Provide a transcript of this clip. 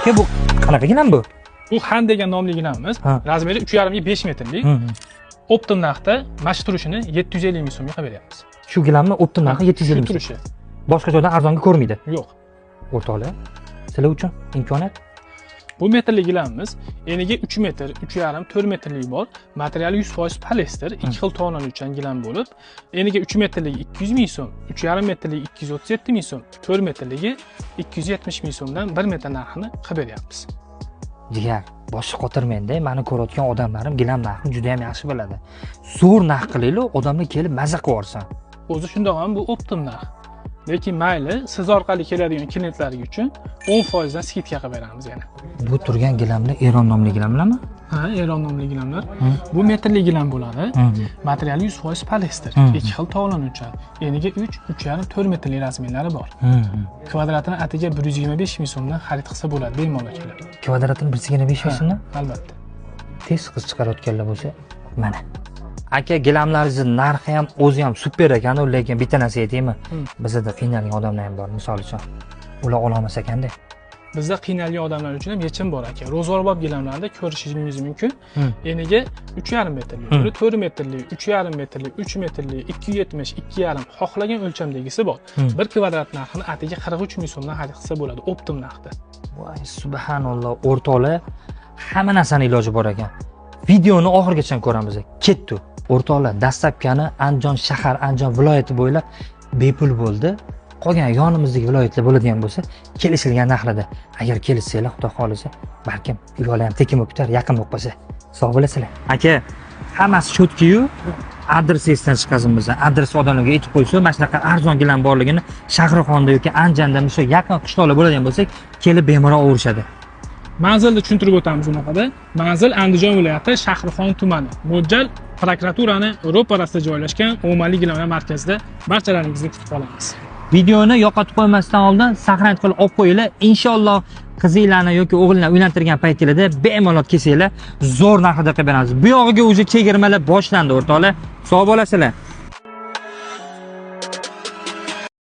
Aka, bu qanaqa gilam bu? Bu Han degan nomli gilamimiz. Размер i 3,5 ga 5 metrlik. Оптом narxda mana shu turishini 750 ming so'mga qilib beryapmiz. Shu gilamni оптом narxi 750 Shu ming so'm. turishi. Boshqa joydan arzonga ko'rmaydi. Yo'q. O'rtoqlar, sizlar uchun imkoniyat. Bu metrli gilamimiz eniga 3 metr, 3,5, 4 metrlik bor. Materiali 100% poliester, ikki xil tovlanuvchan gilam bo'lib, eniga 3 metrligi 200 ming so'm, 3,5 metrligi 237 ming so'm, 4 metrligi 270 ming so'mdan 1 metr narxini qilib beryapmiz. Jigar, boshni qotirmangda, mani ko'rayotgan odamlarim gilam narxini juda ham yaxshi biladi. Zo'r narx qilaylik, odamlar kelib maza qilib yuborsin. O'zi shundoq ham bu оптом narx. Lekin mayli, siz orqali keladigan klientlarga uchun 10% dan скидка qilib beramiz yana. Bu turgan gilamlar Eron nomli gilamlarmi? Ha, Eron nomli gilamlar. Bu metrli gilam bo'ladi. Materiali 100% poliester, ikki xil tovlanuvchan. Eniga 3, 3,5, 4 metrli размер lari bor. Kvadratini atiga 125 ming so'mdan xarid qilsa bo'ladi bemalol kelib. Kvadratini 125 ming so'mdan? Albatta. Tez qiz chiqarayotganlar bo'lsa, mana. Aka, gilamlaringizni narxi ham o'zi ham super ekan, lekin bitta narsa aytaymi? Bizada qiynalgan odamlar ham bor, misol uchun. Ular ololmas ekanda. Bizda qiynalgan odamlar uchun ham yechim bor, aka. Ro'zg'orbob gilamlarida ko'rishingiz mumkin. Eniga 3,5 metrli, 4 metrli, 3,5 metrli, 3 metrli, 270, 2,5 xohlagan o'lchamdagisi bor. Bir kvadrat narxini atiga 43 ming so'mdan xarid qilsa bo'ladi, оптом narxda. Voy subhanalloh, o'rtoqlar, hamma narsani iloji bor ekan. Videoni oxirigacha ko'ramiz. Ketdi. O'rtoqlar, доставка ni Andijon shahar, Andijon viloyati bo'ylab bepul bo'ldi. Qolgan yonimizdagi viloyatlar bo'ladigan bo'lsa, kelishilgan narxlarda. Agar kelishsanglar, Xudo xohlasa, balkim yo'li ham tekin bo'lib ketar, yaqin bo'lib qolsa. Sog' bo'lasizlar. Aka, hammasi чётко-yu, adres esdan chiqazin biza. Adres odamlarga aytib qo'ysa, mana shunaqa arzon gilam borligini Shahrixonda yoki Andijonda shu yaqin qishloqlar bo'ladigan bo'lsak, kelib bemalol o'rishadi. Manzilni tushuntirib o'tamiz unaqada. Manzil Andijon viloyati Shahrixon tumani. Mo'ljal prokuraturani ro'parasida joylashgan O'mali gilamlar markazida barchalaringizni kutib qolamiz. Videoni yo'qotib qo'ymasdan oldin сохранить qilib olib qo'yinglar. Inshaalloh qizinglarni yoki o'g'linglarni uylantirgan paytinglarda bemalol kelsanglar, zo'r narxda qilib beramiz. Bu yog'iga уже chegirmalar boshlandi, o'rtoqlar. Sog' bo'lasizlar.